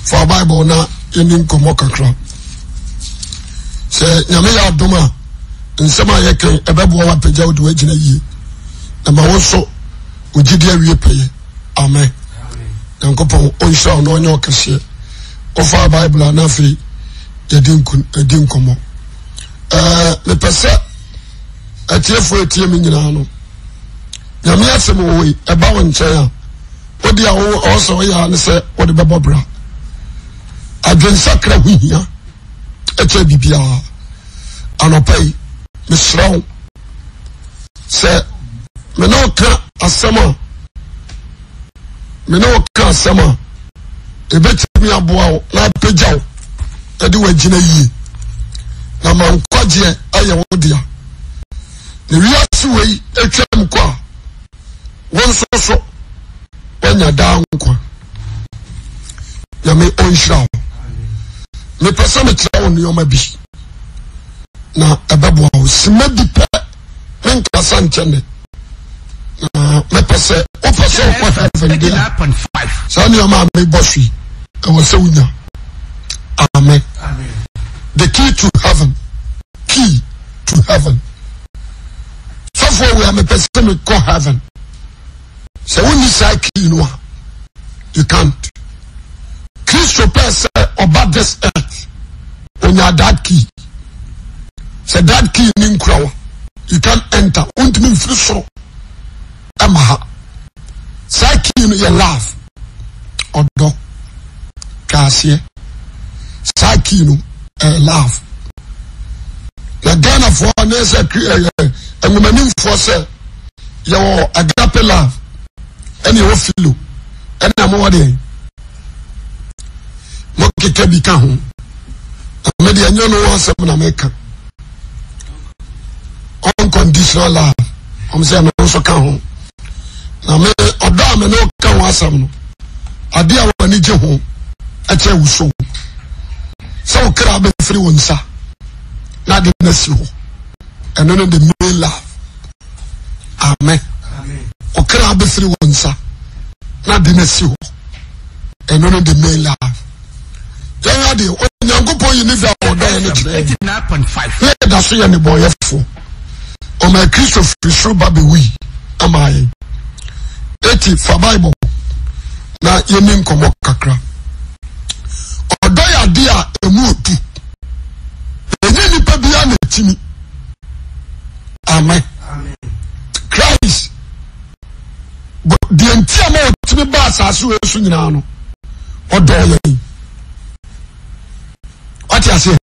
Fa Bible na yɛni nkɔmmɔ kakra. Sɛ Nyame yɛ adom a, nsɛm a yɛkan ɛbɛboa wapagya wo de woagyina yie. Na ma wo nso wo gyidi awie pɛyɛ. Amen. Nyankopɔn ɔnhyira wo na ɔnyɛ ɔkɛseɛ. Wofa Bible a na afei yɛdi nkɔmmɔ. Ɛɛ mepɛ sɛ atiefoɔ etie me nyinaa no nyame asɛm wɔ hɔ yi ɛba wo nkyɛn a wode a ɔwɔ sɛ ɔyɛ a ne sɛ wode bɛbɔ bra adwensakra ho hia ɛkyɛ biribiara anɔpa yi mesrɛ wo sɛ me ne wo ka asɛm a me ne wo ka asɛm a ɛbɛtumi aboa wo na apagya wo ɛde wagyina yie na ma nkwagyeɛ ayɛ wo dea na wiase wei atwam kɔ a wo nso so woanya daa nkwa nyame ɔnhyira wo mepɛ sɛ mekyerɛ wo nneɛma bi na ɛbɛboa wo sima bi pɛ menkasa nkyɛ ne na mepɛ sɛ wopɛ sɛ wokɔ heaven de a saa nneɛma a mebɔ so yi ɛwɔ sɛ wonya amen the key to heaven key to heaven sɔfoɔ wei a mepɛ sɛ mekɔ heaven sɛ wonni saa key no a you can't kristo pɛ sɛ ɔba this earth onya that key sɛ that key ni nkura wa you can't enter wontumi mfiri soro ɛma ha saa key no yɛ love ɔdɔ twa aseɛ saa key no ɛyɛ love na ghanafoɔ ne sɛ ɛyɛ nwomanimfoɔ sɛ yɛwɔ agape love ɛne ɛwɔ philo ɛne amowɔ deɛ mokeka bi ka ho na me deɛ ɛnyɛ no ho asɛm na meka unconditional love wɔn sɛ ɛno nso ka ho na me ɔdɔ a me ne ka ho asɛm no adeɛ a wɔn ani gye ho ɛkyɛ wuso sɛ wo kra bɛfiri wo nsa na ade no asi hɔ ɛno no the main love amen wo kra bɛfiri wo nsa na ade no asi hɔ ɛno no the main love yɛn adeɛ onyankopɔn yi ne dɔ a ɔdɔ yɛn no kyerɛ yɛn na yɛda so yɛ nnebɔnyɛfoɔ ɔma kristo firi soro ba bɛwui ama yɛn eti fa bible na yɛni nkɔmmɔ kakra ɔdɔ yɛ adeɛ a ɛmu odu ɛnyɛ nipa biara na ɛtumi amen Christ deɛ nti a ma ɔtumi ba asase wei so nyinaa no ɔdɔ yɛn wate aseɛ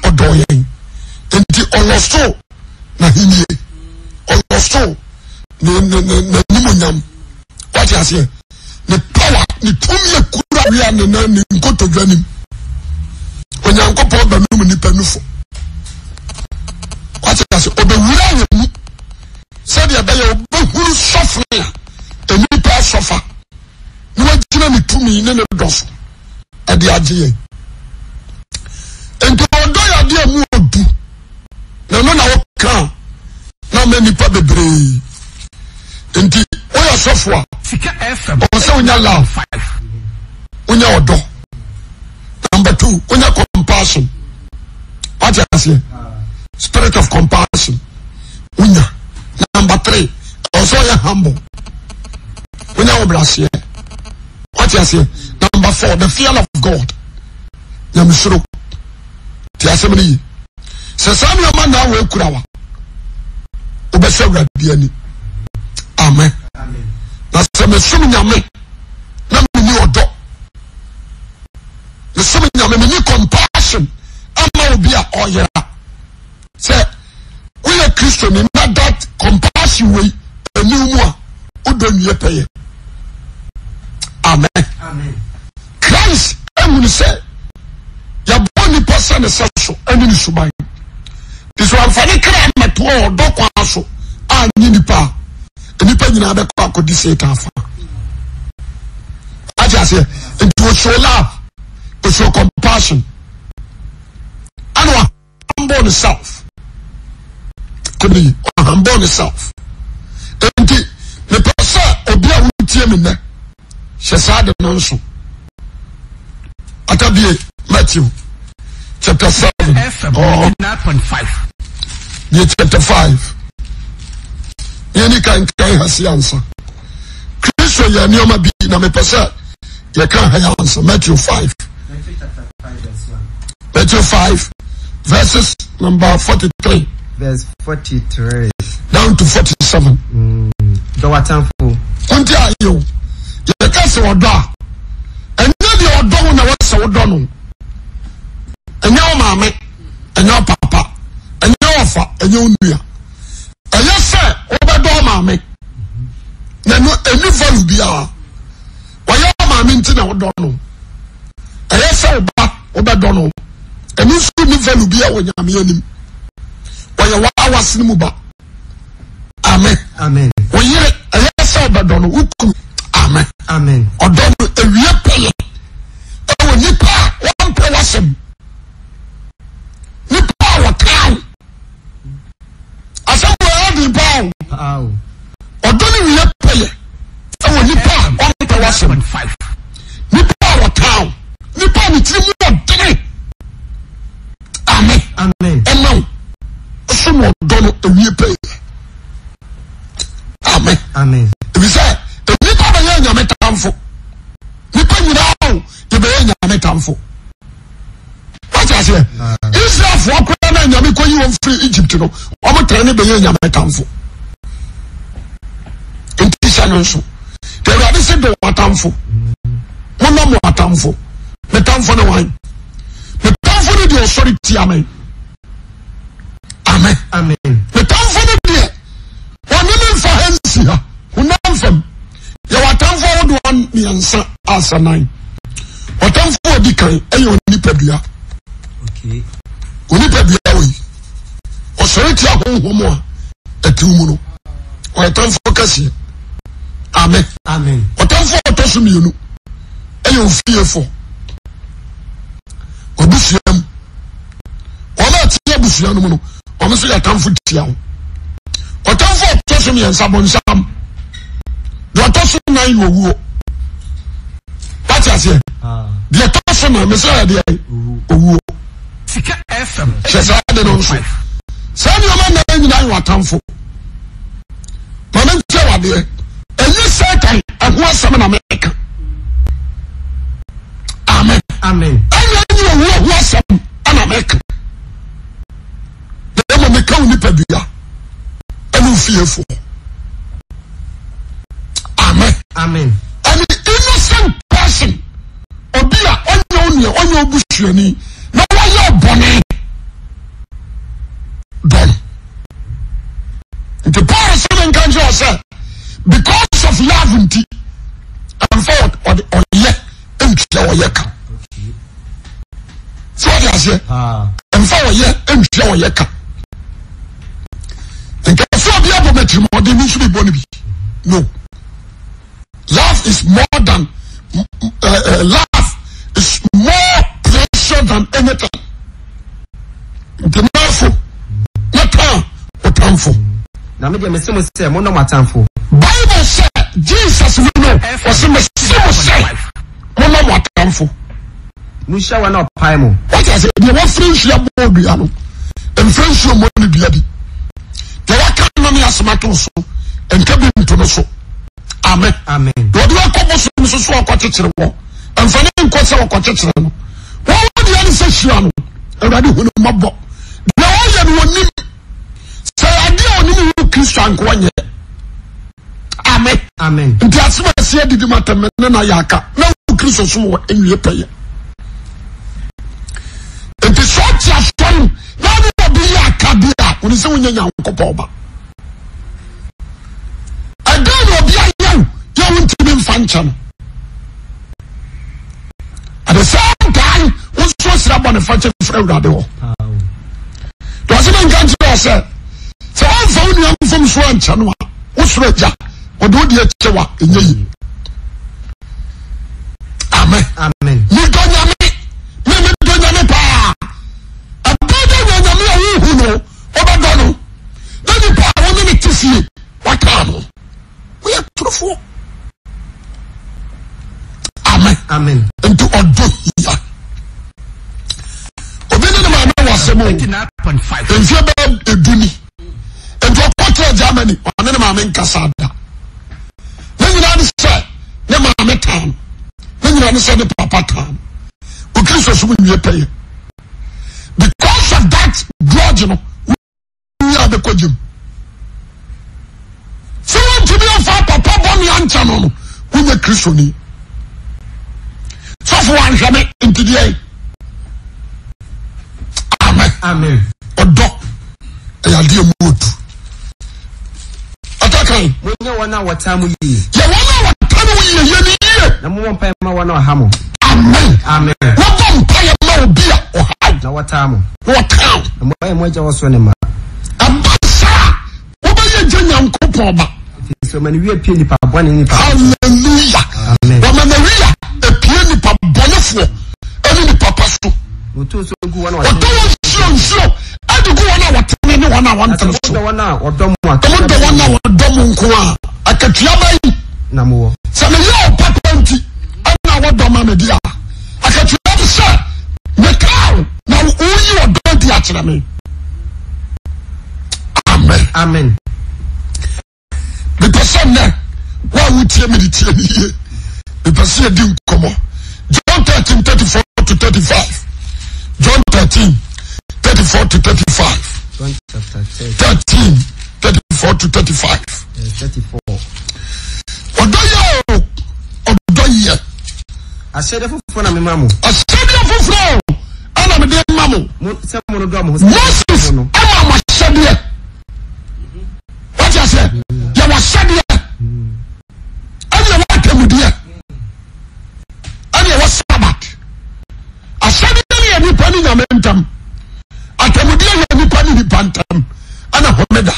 ɔdɔ yɛn nti ɔlɔso n'ahennie ɔlɔso ne ne ne n'animonyam wate aseɛ ne power ne tumi ekura wia ne nan ne nkotodwe anim onyankopɔn bɛnum nipa nufo wate aseɛ ɔbɛwura yɛn mu sɛdeɛ ɛbɛyɛ ɔbɛhunu sɔfo a nnipa asɔfa na wagyina ne tumi ne ne dɔ so ɛde agye yɛn nti ɔdɔ yɛ adeɛ mu ɔdu na ɛno na wɔka na ama nnipa bebree nti woyɛ sɔfo a ɔwɔ sɛ wonya love wonya ɔdɔ number two wonya compassion wate aseɛ spirit of compassion wonya number three ɛwɔ sɛ ɔyɛ humble wonya ɔbraseɛ wate aseɛ number four the fear of God nyamesuro te asɛm no yi sɛ saa nneɛma na awɔ ekura wa wobɛsɛ awurade ani amen na sɛ mesom nyame na menni ɔdɔ mesom nyame menni compassion ama obi a ɔyera sɛ woyɛ kristoni na that compassion wei ɛni mu a wodɔ nwie pɛyɛ amen Christ ehunu sɛ yɛbɔ nipa sɛ ne sɛ so ɛne ne suban te sɛ ɔmfa ne kra mmɛtoɔ ɔdɔ kwan so a nye nipa a nipa nyinaa bɛkɔ akɔdi Satan afa ate aseɛ nti ɔshow love ɔshow compassion ɛna humble ne self kɔmi humble ne self nti mepɛ sɛ obi a wotie mi nnɛ hyɛ saa de no nso. Peter bie Matthew chapter 7 or bie chapter 5. Yɛni kankan ha si ansa. Kristo yɛ nneɛma bi na mepɛ sɛ yɛka ha yɛ ansa. Matthew 5. Matthew 5 verses number 43. Verse 43. Down to 47. Mm. Dɔ w'atamfo. Wonti ayɛ o. Yɛka sɛ ɔdɔ a, ɛnyɛ deɛ ɔdɔ wo na wɔsɛ wodɔ no. Ɛnyɛ wo maame, ɛnyɛ wo papa, ɛnyɛ wo fa, ɛnyɛ wo nua. Ɛyɛ sɛ wobɛdɔ wo maame. Na ɛno ɛni value biara. Wɔyɛ wo maame nti na wodɔ no. Ɛyɛ sɛ wo ba wobɛdɔ no. Ɛno nso ni value biara wɔ Nyame anim. Wɔyɛ w'awase no mu ba. Amen. Amen. Wo yere ɛyɛ sɛ ɔbɛdɔ no wo kunu. Amen. Amen. Ɔdɔ no ewie pɛyɛ ɛwɔ nipa a wɔmpɛ w'asɛm. Nipa a wɔtaa wo. Asɛm wɔ ɛyɛ den paa o. Ɔdɔ no wie pɛyɛ ɛwɔ nipa a wɔmpɛ w'asɛm. Nipa a wɔtaa wo. Nipa a ne tiri mu ɔdene. Amen. Amen. Ɛma wo. So na ɔdɔ no ewie pɛyɛ. Amen. Amen. Ebi sɛ nipa bɛyɛ nyame tamfo. Nipa nyinaa o yɛbɛyɛ nyame tamfo. Wate aseɛ? Israelfoɔ koraa na nyame kɔyi wɔn firi Egypt no, wɔn tɛn ne bɛyɛ nyame tamfo. Nti hyɛ no nso. Deɛ Awurade se dɔ wɔn atamfo. Monnɔ mo atamfo. Me tamfo ne wan? Me tamfo ne deɛ ɔsɔre tia me. Amen. Amen. Me tamfo ne deɛ ɔne me nfa ha nsi ha. Honam fam. Yɛwɔ atamfo ahodoɔ mmiɛnsa asa nan. Ɔtamfo a ɔdi kan ɛyɛ onipadua. Onipadua wɔ yi. Ɔsɔre tia honhom a ɛtew mu no. Ɔyɛ tamfo kɛseɛ. Amen. Amen. Ɔtamfo a ɔtɔ so mmienu ɛyɛ ofiefo. Abusua mu. Wɔn a ɛte abusua no mu no, wɔn nso yɛ atamfo tia wo. Ɔtamfo a ɔtɔ so mmiɛnsa bonsam. Deɛ ɔtɔ so nan yɛ owuo. Wate aseɛ? Ah. Deɛ ɔtɔ so nan mesɛ yɛ deɛ owuo. Hyɛ saa de no nso. Saa nneɛma nan nyinaa yɛ atamfo. Maame nkyɛ wadeɛ. Ɛnyɛ Satan ɛho asɛm na meka. Amen. Amen. Ɛnyɛ ɛnyɛ owuo ho asɛm ɛna meka. Na mmom meka wo nipadua ɛne wo fiefoɔ. Amen. Amen. Ɛne innocent person obi a ɔnyɛ wo nua ɔnyɛ wo busuani na wayɛ ɔbɔne dɔn. Nti Paul sɛ ne nka nkyerɛ sɛ because of love nti ɛmfa ɔde ɔyɛ ntua ɔyɛ ka. Sɛ ɔde aseɛ ɛmfa ɔyɛ ntua ɔyɛ ka. Nka sɛ obi abɔ m'atirimɔden mi nso mi bɔ no bi no. Love is more than love is more precious than anything. Nti n'afo na tan ɔtamfo. Na me deɛ mese mo sɛ monnɔ mo atamfo. Bible sɛ Jesus ni no ɔsɛ mese mo sɛ monnɔ mo atamfo. Monhyira wɔn a wɔpae mo. Wate ase deɛ wɔfrɛ nsuo abɔ dua no mfrɛ nsuo mmɔ ne dua bi deɛ waka no ne asɛm ato so nka bi nto no so amen amen deɛ ɔde wakɔ bosom so so ɔkɔkyekyere wɔ mfa ne nkɔ sɛ ɔkɔkyekyere no wɔn wɔ deɛ ne sɛ hyira no awurade hu no mmɔbɔ deɛ ɔyɛ no wɔnim sɛ adeɛ a ɔnim wo kristo anka ɔnyɛ amen amen nti asɛm a ɛsi adidi ma tɛmɛ ne na yɛ aka na wo kristo som wɔ nwie pɛyɛ nti sɛ ɔte asɔre mu na ɔne ɔbi yɛ aka bi a wɔne sɛ wonyɛ nyankopɔn ba ɛdɛn na obi ayɛ wo yɛ wo ntumi mfa nkyɛ no at the same time wo nso srɛ bɔ ne fa kyɛ firi awurade hɔ dɔsɛ ne nka nkyerɛ wɔ sɛ sɛ wɔmfa wo nua mfom so ankyɛ no a wo soro agya ɔde wo deɛ kyɛ wa ɛnyɛ yi amen medɔ nyame me medɔ nyame paa ɛbɛ dɛ nya nyame a wohu no wobɛdɔ no na nipa a wo ne ne te fie wakaa no woyɛ torofoɔ amen amen nti ɔdɔ hia. asɛm o. Mfie bɛyɛ edu ni. Nti ɔkɔtena Germany, ɔne ne maame nkasa da. Ne nyinaa ne sɛ ne maame tan no. Ne nyinaa ne sɛ ne papa tan no. Okristo som nwie pɛyɛ. Because of that grudge no, wowie a bɛkɔ gyem. Sɛ wontumi amfa papa bɔne ankyɛ no no, wonyɛ Kristoni. Sɔfo wanhwɛ me nti deɛ. Amen. Amen. Ɔdɔ ɛyɛ adeɛ mu odu. Ɔtɔ kan. Monyɛ wɔn a wɔtaa mo yie. Yɛ wɔn a wɔtaa mo yie yɛ ne yie. Na mommɔ mpaeɛ ma wɔn a ɔha mo. Amen. Amen. Wɔbɔ mpaeɛ ma obi a ɔha. Na wɔtaa mo. Na wɔtaa. Na moayɛ mo agya wɔ soro ne mma. Ɛba saa wobɛyɛ gya Nyankopɔn ba. Ɛfiri sɛ ɔma ne wia pie nipa bɔne ne nipa. Hallelujah. Amen. Wɔma ne wia epie nipa bɔnefoɔ ɛne nipa pa so. Wɔto nsuo gu wɔn a wɔtɔ wɔn nsuo nsuo ɛde gu wɔn a wɔtene ne wɔn a wɔntene so. Wɔdɔ wɔn a wɔdɔ mo a. Wɔdɔ wɔn a wɔdɔ mo nko a akatua bɛyi. Na mo wɔ. Sɛ meyɛ ɔpapa nti ɛna wɔdɔ ma me di a akatua bi sɛ mekaa wo na woyi ɔdɔ di akyerɛ me. Amen. Amen. Mepɛ sɛ nnɛ wo a wotie me de tie me yie. Mepɛ sɛ yɛdi nkɔmmɔ. John 13 34 to 35. John 13 34 to 35. John chapter 13 34 to 35. 34. Ɔdɔ yɛ o, ɔdɔ yɛ. Ahyɛdeɛ foforɔ na mema mo. Ahyɛdeɛ foforɔ ɛna mede ma mo. Sɛ mo no dɔ mo ho. Moses ɛma mo ahyɛdeɛ. Wate aseɛ? Yɛwɔ ahyɛdeɛ ɛne ɛwɔ atemmudeɛ ɛne ɛwɔ sabat. Ahyɛdeɛ no yɛ nipa ne nyame ntam. Atemmudeɛ yɛ nipa ne nipa ntam ɛna homeda.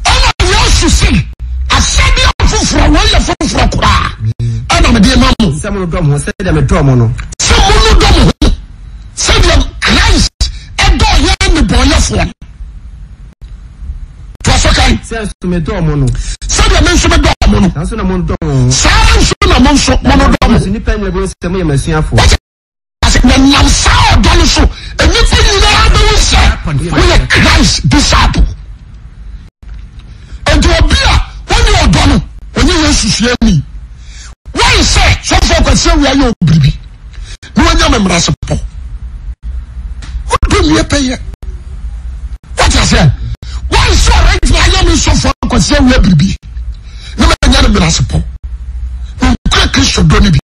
Ɛna Yesu se ahyɛdeɛ foforɔ wei yɛ foforɔ koraa ɛna mede ma mo. Sɛ mo dɔ mo ho sɛdeɛ medɔ mo no. Sɛ mo no dɔ mo ho sɛdeɛ Christ ɛdɔ yɛn nnebɔnyɛfoɔ no. Toa so kan. Sɛ nso medɔɔ mo no. Sɛdeɛ me nso medɔɔ mo no. Saa nso na mo dɔ mo ho. Saa nso na mo nso mo no dɔ mo. Nnipa nyinaa bɛhu sɛ moyɛ m'asuafoɔ. Wɔte ase na nam saa ɔdɔ no so nnipa nyinaa bɛhu sɛ woyɛ Christ disciple. Nti obi a wɔnyɛ ɔdɔ no wɔnyɛ Yesu suani. Wɔn sɛ sɔfo Kwasi Awia yɛ obiribi na wɔnya me mmerasepɔ. Wodɔ nua pɛyɛ. Wɔte aseɛ. Wɔn sɛ ɔrɛgyina ayɛ me sɔfo Kwasi Awia biribi na manya ne mmerasepɔ. Menkura Kristo dɔ no bi.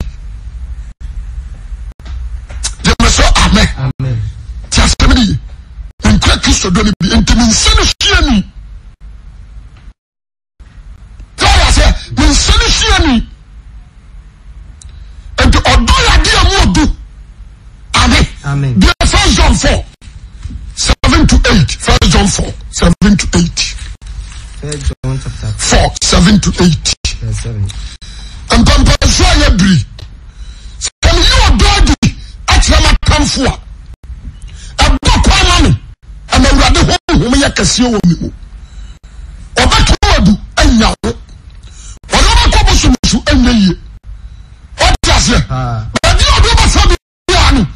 Gyeme so amen. Te asɛm no ye. Menkura Kristo dɔ no bi. Nti menhyɛ no suani. Sɛ ɔyɛ sɛ menhyɛ no suani. Nti ɔdɔ yɛ adeɛ a mu ɔdu. Amen. Deɛ First John 4 7 to 8. First John 4 7 to 8. First John chapter 4 7 to 8. Verse 7. Mpɛmpɛnso a yɛduri. Sɛ meyi ɔdɔ adi akyerɛ m'atamfo a, ɛbɔ kwan ma me ɛma Awurade honhom yɛ kɛseɛ wɔ me mu. Ɔbɛto adu anya wo. Ɔde wobɛkɔ bosom so ɛnyɛ yie. Ɔte aseɛ? Baabi a ɔde wobɛfa biara no,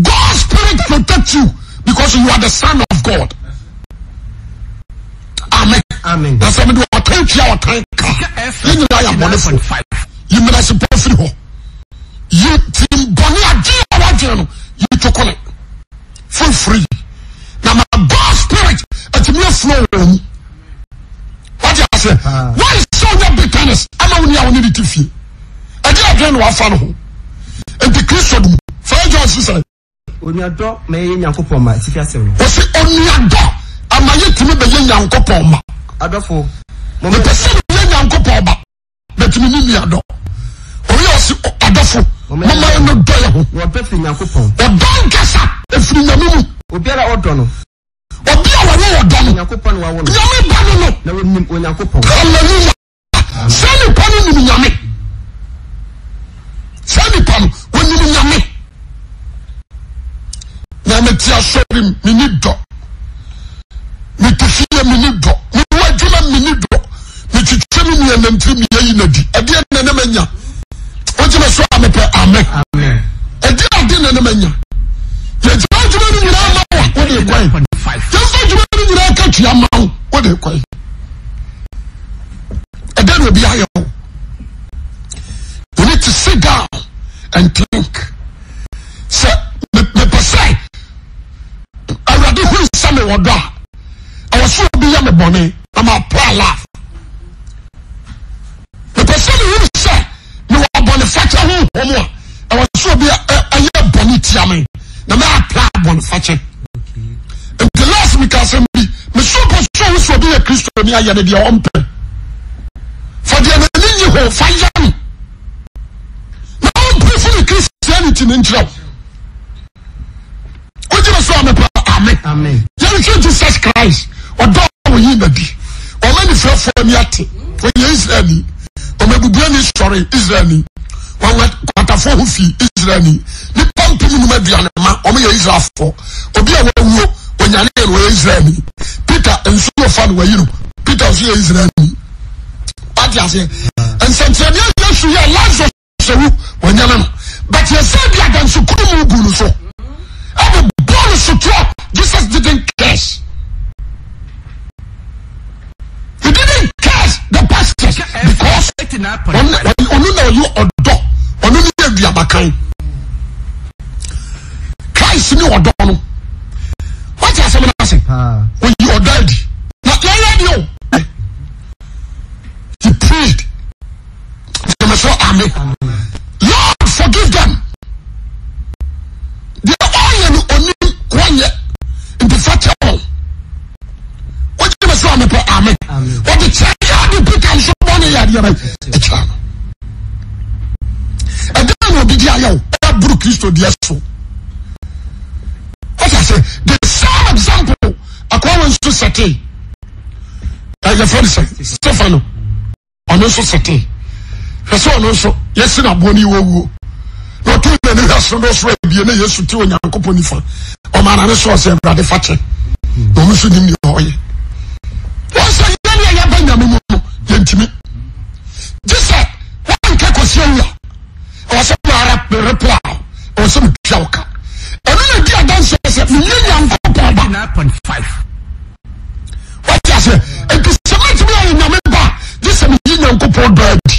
God spirit protect you because you are the son of God. Amen. Amen. Na sɛ mede ɔtan tua ɔtan ka, yɛn nyinaa yɛ abɔnefo. Yi mmerɛsepɔ firi hɔ. Yi tirim bɔne adwene a wadwene no, yi to kone. Feel free. Na ma God spirit atumi aflow wɔ mu. Wate aseɛ? Why sɛ wonya bitterness ama wo ni a wo ne ne te fie? Ɛde adwene na wafa no ho. Nti Kristo dum. First John sisɛ. Onuadɔ ma yɛyɛ Nyankopɔn mma, atifi asɛm no. Wɔsi onuadɔ ama yɛtumi bɛyɛ Nyankopɔn mma. Adɔfo, momma. Mepɛ sɛ meyɛ Nyankopɔn ba, but me ne nuadɔ. Oyi ɔsi adɔfo, momma yɛn dɔ yɛ ho. Na ɔdɔ firi Nyankopɔn. Ɔdɔ nkasa efiri Nyame mu. Obiara a ɔdɔ no. Obi a wɔwɔ ɔdɔ no. Onyankopɔn na wawo no. Nyame ba no no. Na onim Onyankopɔn. Hallelujah. Saa nipa no nim Nyame. Saa nipa no onim Nyame. Na mete asɔre mu meni dɔ. Mete fie meni dɔ. Mewɔ adwuma meni dɔ. Metwitwa me nua nantiri meyɛ yi na di. Ɛdeɛ na ne manya. Wogye me so a mepɛ amen. Ɛdeɛ ade na ne manya. Yɛgyina adwuma no nyinaa ma wa. and think. Sɛ mepɛ sɛ Awurade hu sɛ mewɔ dɔ a, ɛwɔ sɛ obi yɛ me bɔne na ma apply love. Mepɛ sɛ mehu sɛ mewɔ bɔnefakyɛ honhom a, ɛwɔ sɛ obi ɛyɛ bɔne tia me na ma apply bɔnefakyɛ. Nti last meka asɛm bi, meso pɛ sɛ ɔhu sɛ obi yɛ Kristoni ayɛ no deɛ ɔmpɛ. Fa deɛ n'ani nye ho fa yɛ no. Na ɔmprofo ne Christianity no nkyerɛ wo. Wogyina so a mepɛ amen. Yɛnhwɛ Jesus Christ ɔdɔ a wɔyi n'adi. Ɔma nifirafoɔ ani ate. Ɔyɛ Israelni. Ɔma bubuani sɔre Israelni. Wɔn kwatafoɔ ho fi Israelni. Nipa mpem num aduane ma wɔn yɛ Israelfoɔ. Obi a wawuo onyane no ɔyɛ Israelni. Peter nsuo fa no wayi no. Peter nso yɛ Israelni. Wate aseɛ? Nsɛnkyerɛnneɛ Yesu yɛ Lazarus sɛ wu wɔnyane no but yɛsɛ di adanse kuru mu gu no so ɛde bɔ no sotorɔ. Jesus didn't curse. He didn't curse the pastors because ɔno na ɔyɛ ɔdɔ ɔno ne aduabakan Christ ne ɔdɔ no wate asɛm no ase oyi ɔdɔ adi na yɛyɛ deɛ o he prayed gyeme so amen Lord forgive them deɛ ɔyɛ no onim wɔnyɛ nti fa kyɛ wɔn wogyeme so amepɛ amen wɔde kyɛ yɛ ade Peter nso bɔne yɛ adeɛ bɛyɛ ɛkyerɛ no ɛdɛn na obi di ayɛ wo ɛboro Kristo deɛ so wɔte ase the same example akɔwa wɔ nso sɛte yɛfrɛ no sɛ Stefano ɔno nso sɛte hwɛ sɛ ɔno nso yɛsi no aboɔ no yɛwɔ wuo na ɔto n'ani hwɛ soro na ɔsoro abie na Yesu te Onyankopɔn nifa ɔma n'ane so ɔsɛ Awurade fa kyɛ na ɔno nso nim nea ɔyɛ wɔn sɛ yɛn a yɛba nyame mu no yɛntumi gye sɛ wɔnka kɔsi awu a ɛwɔ sɛ mara repla ɛwɔ sɛ metua wo ka ɛno na di adanseɛ sɛ menyɛ Nyankopɔn ba wate aseɛ nti sɛ mɛtumi ayɛ nyame ba gye sɛ meyi nyankopɔn dɔ adi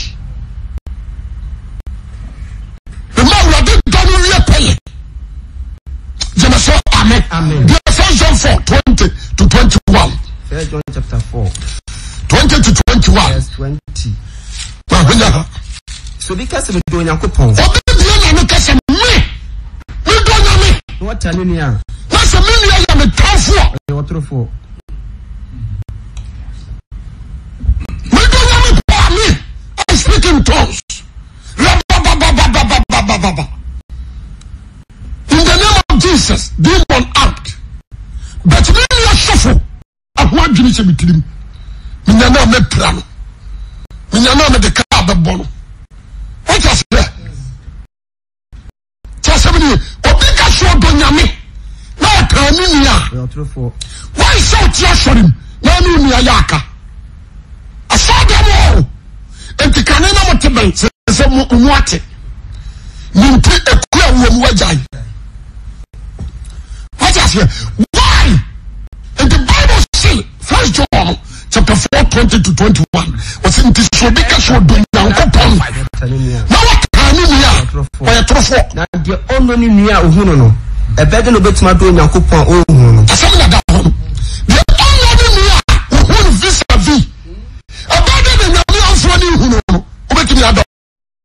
mema awurade dɔ no wie pɛyɛ gyeme so amen deɛ first John 4 20 to 21 First John chapter 4 20 to 21 verse 20 mahonya ha So obi ka sɛ medɔ Onyankopɔn obi deɛ nyame ka sɛ me medɔ nyame na wata ne nua a na sɛ me nua yɛ me tamfo a ɔyɛ ɔtorofoɔ. Medɔ nyame paa me I speak in tongues rabababababababa in the name of Jesus demon out but me nua sɔfo aho adwene hyɛ me tirim menya no a mɛpira no menya no a mede kaa bɛbɔ no wọ́n ti aseɛ. Tí asɛm ni obi ka so ɔdɔ nyame na ɔtaa ne nua a wɔn sɛ ɔte asɔre mu na ɔne onua yɛ aka asɔre dɛm o nti kane na mo te bɛn sɛ sɛ mo mu ate ne nti ekura wɔ mu agyae wɔte aseɛ why nti Bible say First John chapter 4 20 to 21 wɔsi nti sɛ obi ka sɛ ɔdɔ Nyankopɔn na wɔtaa ne nua a ɔyɛ torofoɔ. Na deɛ ɔnnɔ ne nua a ɔhu no no, ɛbɛyɛ dɛn na ɔbɛtumi adɔ Onyankopɔn a ɔnhu no? Asɛm na da hɔ no, deɛ ɔnnɔ ne nua a ɔhu no vis-a-vis, ɛbɛyɛ dɛn na Nyame amfoɔ ne nhu no no, wobɛtumi adɔ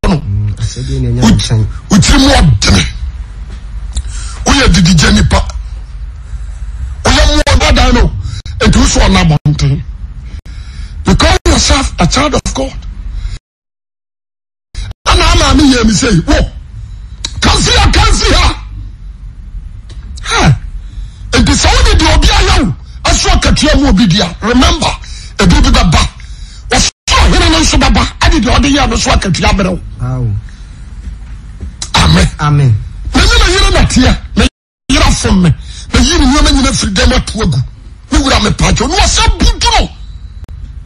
no? Wo tiri mu ɔdene, woyɛ didigya nipa, woyɛ mmoa dadan no, nti wo so ɔna abɔnten. You call yourself a child of God. Ɛna ama me yɛ me sei, wo, kamfi ha, kamfi ha. Ha, nti sɛ wode deɛ obi ayɛ wo ɛso akatua mu obi di a, remember, ebi bi bɛba. Ɔsoro hene no nso bɛba ɛde deɛ ɔde yɛ no so akatua brɛ wo. Amen. Amen. Me ne me yere na teɛ. Me yere afom me. Meyi ne nneɛma nyina firi dɛm ato agu. Me wura me pakyɛ no ɔsɛ buduro.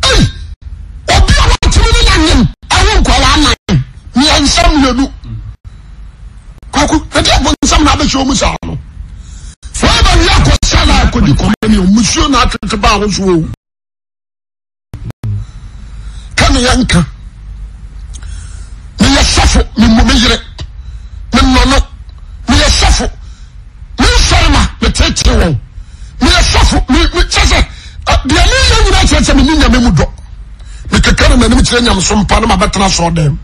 Ei, obi a wɔntumi ne n'anyem awo nkwadaa nan mmiɛnsa mmienu. Kwaku, ɛde abonsam na abɛhyɛ wɔn saa no. Wɔn bɛ wi akɔ sala akɔdi kɔmɛ ni musuo na atwetwe baa ho so o. Ka ne yɛ nka. Meyɛ sɔfo, memu me yere. Metetee wɔn. Meyɛ sɔfo. Me me kyɛ sɛ deɛ meyɛ nyinaa kyerɛ sɛ menni nyame mu dɔ. Mekeka no m'anim kyerɛ nyamesom pa na mabɛtena sɔɔ dɛm.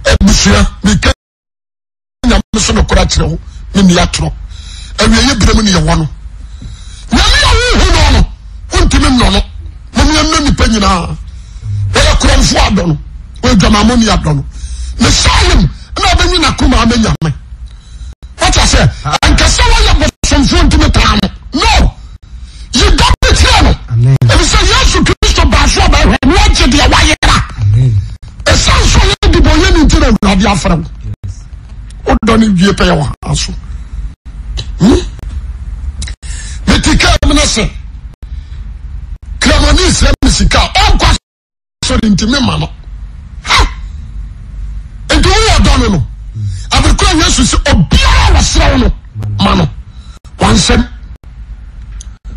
Abusua meka nyame so nokorɛ akyerɛ wo menni atorɔ. Awieeɛ berɛ mu ne yɛwɔ no. Nyame a wohu no no wontumi nnɔ no. Momeɛnnɔ nnipa nyinaa. Wɔyɛ korɔmfoɔ adɔ no. Wɔyɛ dwamammɔni adɔ no. Ne saa yam na ɔbɛnyi n'akoma ama nyame. Wọ́n sɛ nkɛsɛ wɔyɛ bosomfoɔ ntumi taa no. No. Yi dɔ bi kyerɛ no. Efisɛ Yesu Kristo baa so ɔbɛhwɛ na wagye deɛ wayera. Ɛsiane sɛ ɔyɛ dibɔnyɛni nti na Awurade afrɛ wo. Wodɔ no wie pɛyɛ wɔ ha so. Hmm? Mete kaa mu no sɛ kramoni srɛ me sika a ɔnkɔ asɔre nti mema no. Ha! Nti wowɔ dɔ no no. Abirikura Yesu sɛ obiara a wɔsrɛ wo no ma no. Wansɛm.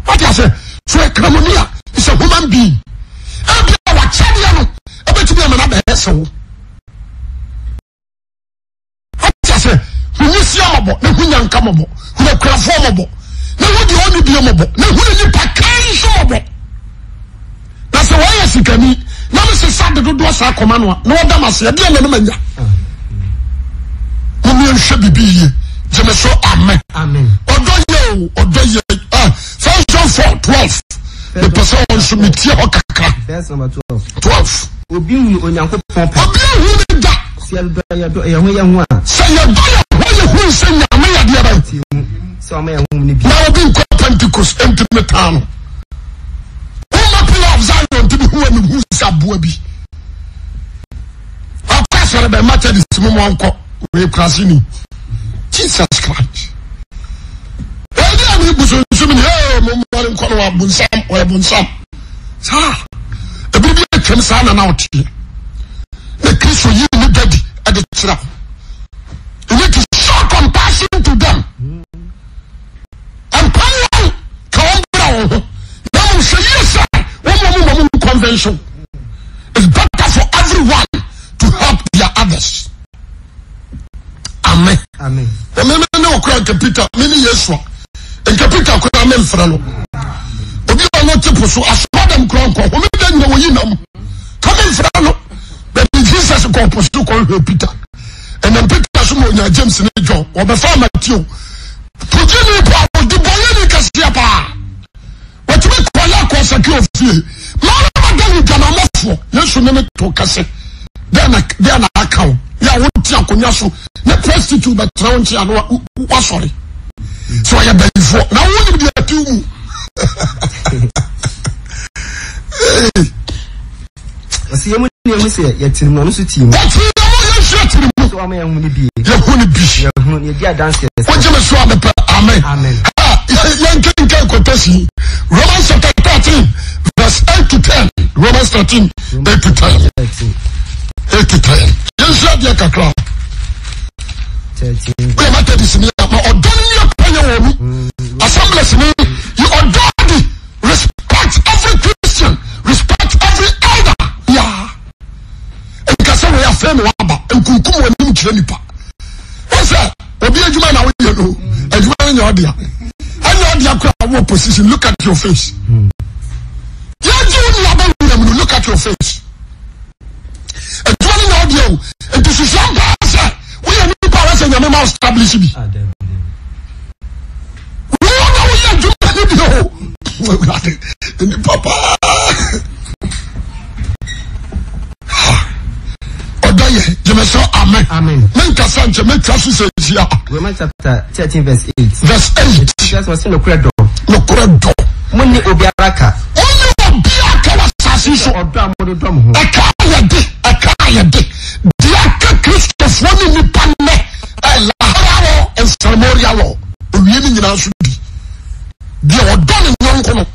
Wate ase? So kramoni a is a human being. Ebi a wakyɛdeɛ no ebetumi ama no abɛyɛ sɛ wo. Wate ase? Hu nyisia mmɔbɔ na hu nyanka mmɔbɔ, hu akunafoɔ mmɔbɔ na hu deɛ ɔnni bie mmɔbɔ, na hu ne nipa kan nso mmɔbɔ. Na sɛ wɔyɛ sikani na mesesa de dodoɔ saa kɔma no a na ɔda m ase ɛdeɛ na ne manya. Momyɛ nhwɛ biribi yie. Gyeme so amen. Ɔdɔ yɛ o, ɔdɔ yɛ. Ah, First John 4 12. Mepɛ sɛ wɔn nso metie hɔ kakra. 12. Obi hunu Onyankopɔn pɛ. Obi ahunu ne da. Sɛ yɛdɔ yɛdɔ yɛn ho yɛn ho a. Sɛ yɛdɔ yɛn ho yɛn ho sɛ nyame yɛ deɛ bɛn. Sɛ ɔma yɛn ho ne bi. Na obi nkɔ Pentecost ntumi taa no. Woma Pillar of Zion ntumi hu ɛmu hu sɛ aboa bi. Ɔkɔ asɔre bɛn Methodist mu mu ɔnkɔ wei kurase ni. Jesus Christ. Ɛdi a mi busonsum ni ee mo mmɔre nkɔ no wa bonsam ɔyɛ bonsam. Saa ebi bi atwam saa na na ɔteɛ. Na Kristo yi ne dadi ɛde kyerɛ ho. You need to show compassion to them. Mpam wɔn ka wɔn bra wɔn ho. Na mo hwɛ yie sɛ wɔn mu wɔn mu convention. It's better for everyone to help their others. Amen. Amen. Na me ne okura nka Peter, me ne Yesu a. Nka Peter kura me mfrɛ no. Obi a ɔno te po so asoma dɛm kura nkɔ. Homeda nyina wɔyi nam. Ka me mfrɛ no. Baabi Jesus kɔ po so kɔ hwɛ Peter. Ɛnam Peter so ma onya James ne John. Wɔbɛfa Matthew. Togyeni pa ɔdi bɔyɛni kɛseɛ paa. Wɔtumi kɔyɛ kɔ Sakeo fie. Mara ma da dwamamɔfoɔ. Yesu ne ne to kɛse. Dɛn na dɛn na aka wo? Yɛ a wote akonnwa so ne prostitute bɛtena wo nkyɛn ano wasɔre. Sɛ ɔyɛ bayifoɔ na wonim deɛ ɛte mu. Ɔsi yɛn mu ni ehu sɛ yɛtiri mu ɔno nso ti mu. Wɔtiri yɛn mu yɛn nso yɛtiri mu. So ama yɛn hu ni bi. Yɛn hu ni bi. Yɛn hu yɛ di adanseɛ. Wogye mi so amepɛ amen. Amen. Ha yɛn kenkan kɔtɛsi Romans chapter 13 verse 8 to 10. Romans 13 8 to 10. 8 to 10. Yɛn nso adeɛ kakra. Woyɛ Methodist ni a ma ɔdɔ no yɛ pɛyɛ wɔ mu. Assemblies ni yɛ ɔdɔ di. Respect every Christian. Respect every elder. Yeah. Nkasa wei afei na waba nkunkum wɔn anim kyerɛ nipa. Wọ́n sɛ obi adwuma na woyɛ no adwuma no nyɛ ɔdea. Ɛnyɛ ɔdea kura wɔ position look at your face. Yɛn gye wo nua bɛ wura mu no look at your face. Adwuma no nyɛ ɔdea o. Nti susu ampa sɛ woyɛ nipa a wɔsɛ nyame ma establish bi. Wo na woyɛ adwuma no bi o. Awurade, nipa paa. Ɔdɔ yɛ, gyeme sɛ amen. Amen. Menkasa nkyɛ mɛtwa so sɛ nhyia. Romans chapter 13 verse 8. Verse 8. Jesus wɔ se nokorɛ dɔ. Nokorɛ dɔ. Mo ne obiara ka. Mo ne obiara ka wɔ asase so. Ɔdɔ a mode dɔ mo ho. Ɛka yɛ de, ɛka yɛ de. Deɛ aka Kristofoɔ ne nipa nnɛ ɛyɛ law and ceremonial law. Owie ne nyinaa nso di. Deɛ ɔdɔ ne nyɔnko no,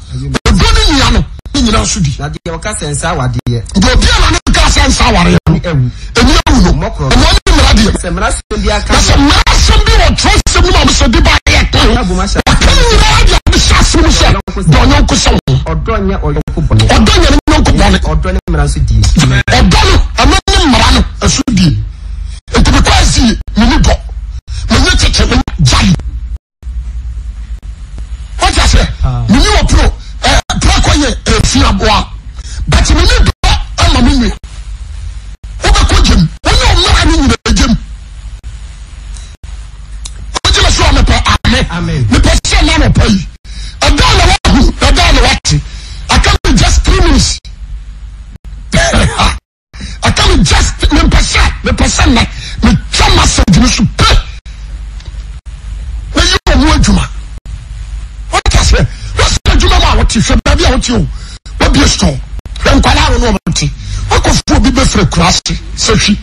ɔdɔ ne nua no, ne nyinaa nso di. Na deɛ ɔka sɛ nsa awadeɛ. Deɛ obi a n'ano ka sɛ nsa awareɛ no, Ɛni awu. ɛni awu no, Mmɔ korɔ. ɛno ne mmara deɛ. Sɛ mmara asɛm bi aka Na sɛ mmara asɛm bi wɔ twerɛsɛm no mu a wɔsɛ de ba yɛ ka ho, Abom ahyɛ wɔka ne nyinaa de abɛhyɛ asɛm mu sɛ dɔ ɔnyɔnko sɛ wo ho. Ɔdɔ nyɛ ɔyɔnko bɔne. Ɔdɔ nyɛ ne nyɔnko bɔne. Ɔdɔ ne mmara nso die. Ɔdɔ no, ɛno ne mmara no ɛso die. Nti mekɔ asie, meni dɔ, menye kyekye, menye gyae. Amen. Mepɛ sɛ na anɔpa yi ɛda na wahu ɛda na wate aka me just 3 minutes, aka me just mepɛ sɛ nnɛ metwa message no so pɛ na yɛ ɔmo adwuma. Wate aseɛ? Wɔsɛ adwuma mu a wote, hwɛ baabi a wote o, wabie store, hwɛ nkwadaa a wɔne wɔn te, wakɔfo obi bɛfiri kura ase sɛ hwi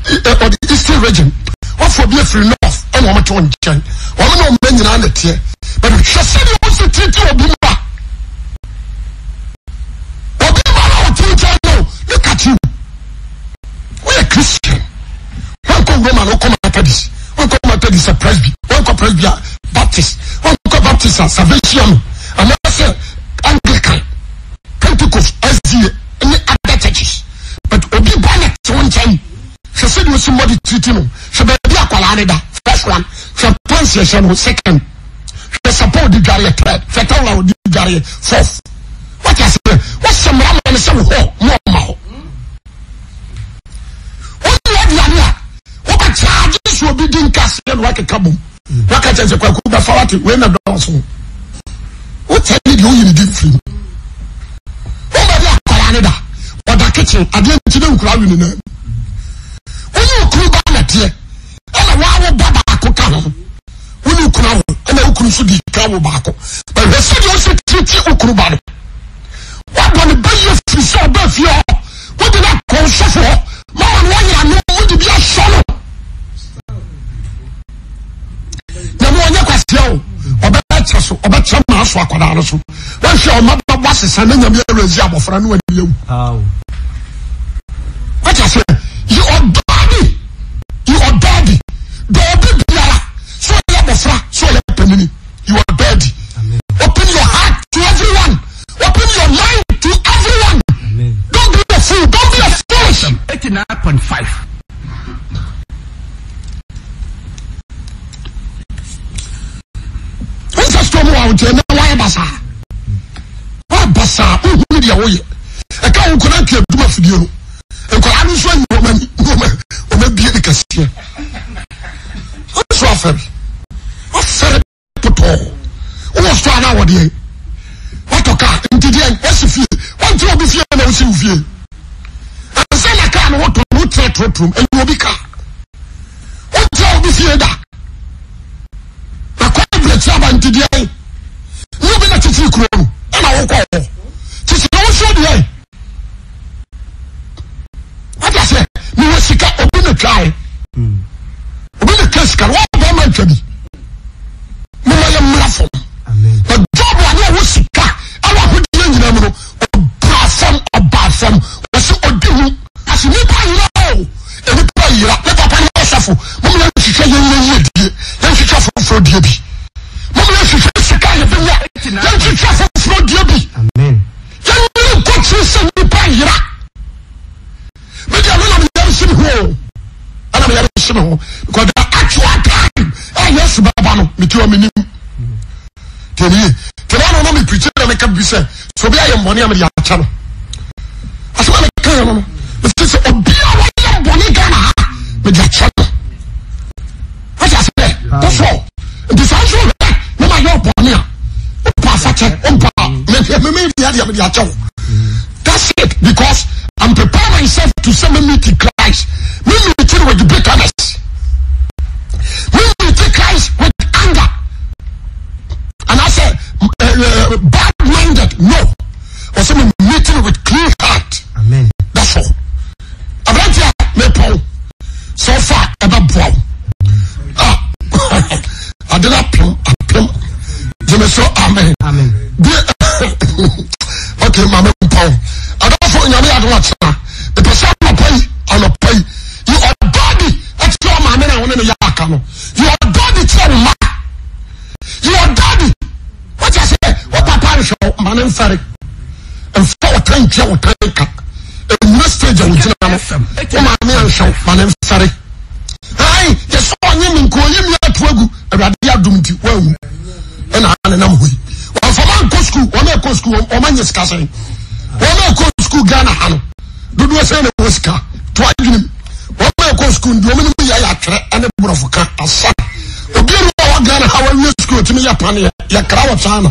ɔde Eastern Region, wafo obi afiri North, ɛna wɔn te wɔn nkyɛn, wɔn ne wɔn mma nyinaa na teɛ, but hwɛ sɛdeɛ wɔsi titi obi mu a obi ma na ɔte nkyɛn no, look at you. Woyɛ Christian, wankɔ Roman, wokɔ Methodist, wankɔ Methodist a Presby, wankɔ Presby a Baptist, wankɔ Baptist a Salvation Army, anaasɛ Anglican, Pentecost, SDA ne other churches, but obi ba na te wo nkyɛn, hwɛ sɛdeɛ osi mmɔde tiriti no, hwɛ baabi akwadaa ne da, first one, hwɛ pants yɛhyɛ no, second, hwɛ sapɔ odi dwareɛ, third, hwɛ tawla odi dwareɛ, fourth. Wate aseɛ? Wɔhyɛ mmara ma no sɛ wo hɔ ma ɔma hɔ. Wonni aduane a wobɛkyaagye so obi di nkaseɛ na wakeka bom. Waka kyerɛ sɛ kwaku bɛfa wate wei na dɔɔso. Wokyɛ ne deɛ woyi ne di mfiri mu. Wobɛde akwadaa ne da ɔda kitchen adeɛ nti ne nkura wi ne nan. Wone okunu ba na teɛ ɛna wawo ba baako ka ho. Wone okunu awo ɛna okunu nso di ka wo baako. Bɛhwɛ sɛdeɛ ɔsɛ titi okunu ba no. Wabɔ ne ba yie firi sɛ ɔba fie hɔ. Wode no akɔ nsɔfo hɔ. Mama no wayera no wode bi asɔ no. Nyame ɔnyɛ kwasia o. Ɔbɛkyɛ so ɔbɛkyɛ maa so akwadaa no so. Wɔhwɛ ɔma bɛbɔ asesa na Nyame awurasi abɔfra no ani awu. Wate aseɛ? Yi ɔdɔ bi. Yi ɔdɔ bi. Dɔ obi biara. Sɛ ɔyɛ abɔfra, sɛ ɔyɛ panini. You are dirty. Open your heart to everyone. Open your mind to everyone. Amen. Don't be a fool. Don't be a foolish. 89.5. Wọ́n sọ mu wa ọ̀jẹ̀ náà wáyé basa. Wáyé basa ohun deɛ woyɛ. Ɛka wo nkɔla nti adwuma fidie no. Nkɔla no nso ayi wɔn ani wɔn abie ne kɛseɛ. Wọ́n sọ afɛre. Afɛre potɔɔ. Wowɔ store anaa wɔdeɛ. Watɔ kaa nti deɛ wasi fie. Wɔnti obi fie na wosi wo fie. Ansa na kaa no wotɔ no wotra trɔtrɔm ɛnyɛ obi kaa. Wontra obi fie da. Na kɔ abirekyi aba nti deɛ ne obi na kyekyere kuro no ɛna wokɔ hɔ. Kyekyere wo so deɛ. Wate aseɛ? Mewɔ sika obi na twae. Obi na twa sika no wɔbɔ ma ntwa bi. Moma yɛ mmra fam. Na Job a ne ɔwɔ sika ɛwɔ ahodeɛ nyinaa mu no ɔbaa fam ɔbaa fam wɔsi ɔdi hu. Ase nipa yera o nipa yera ne papa ne ɔsɔfo moma yɛn hwehwɛ yɛn yɛn yie die yɛn hwehwɛ foforɔ die bi moma yɛn hwehwɛ sika yɛ bɛnya yɛn hwehwɛ foforɔ die bi. Amen. Yɛnyini nkɔkyiri sɛ nnipa yera. Me deɛ me na me yam si me ho o. Ɛna me yam si me ho because the actual time a Yesu bɛba no me ti hɔ me nim. Tiɛ ni yie. Tiɛ na ɔno me preach na me ka bi sɛ sɛ obi ayɛ mbɔne a me de akyɛ no. Asɛm a me ka yɛ no no me sɛ sɛ obi a wɔyɛ mbɔne Ghana ha me de akyɛ no. Wọ́n ti ase dɛ that's all. Nti sɛ nso hwɛ na ma yɛ ɔbɔne a ɔpa afakyɛ ɔmpa me me deɛ deɛ me de akyɛ wo. That's it because I'm prepare myself to say me meet Christ. Me meet him with bitterness. Me meet Christ with anger. And I say bad minded. No. I say me meet him with clean heart. Amen. That's all. Aberanteɛ a mepɔn sɛ ɔfa a ɛbɛboa wo. Ah, ade no apem apem. Gyeme so amen. Amen. Ok, maame mpɔn. Adɔfo nyame adom akyena. Mepɛ sɛ anɔpa yi anɔpa yi yi ɔdɔ bi ɛkyerɛ ɔmaame na wɔne ne yɛ aka no. Yi ɔdɔ bi kyerɛ wo mma. Yi ɔdɔ bi. Wọ́n ase wọ́n papa nhwɛ wo ma ne nfɛre. Nfa ɔtan ntua ɔtan ka. Enyina stage a wogyina no wo maame anhwɛ wo ma ne nfɛre. Ayi yɛ sɛ ɔnye mi nko oyi mi ato agu awurade adum nti wɔawu ɛna anenam hɔ yi. Wɔnfa ma nkɔ sukuu wɔn ɛkɔ sukuu wɔn anyɛ sika sɛn. Wɔn ɛkɔ sukuu Ghana ha no dodoɔ sɛn na ɛwɔ sika to adwene mu. Wɔn ɛkɔ sukuu deɛ wɔn nim yɛ yɛ atwerɛ ɛne borɔfo ka asa. Obi a wɔ Ghana ha wɔawie sukuu. otumi yɛ paneɛ yɛkra wɔ China.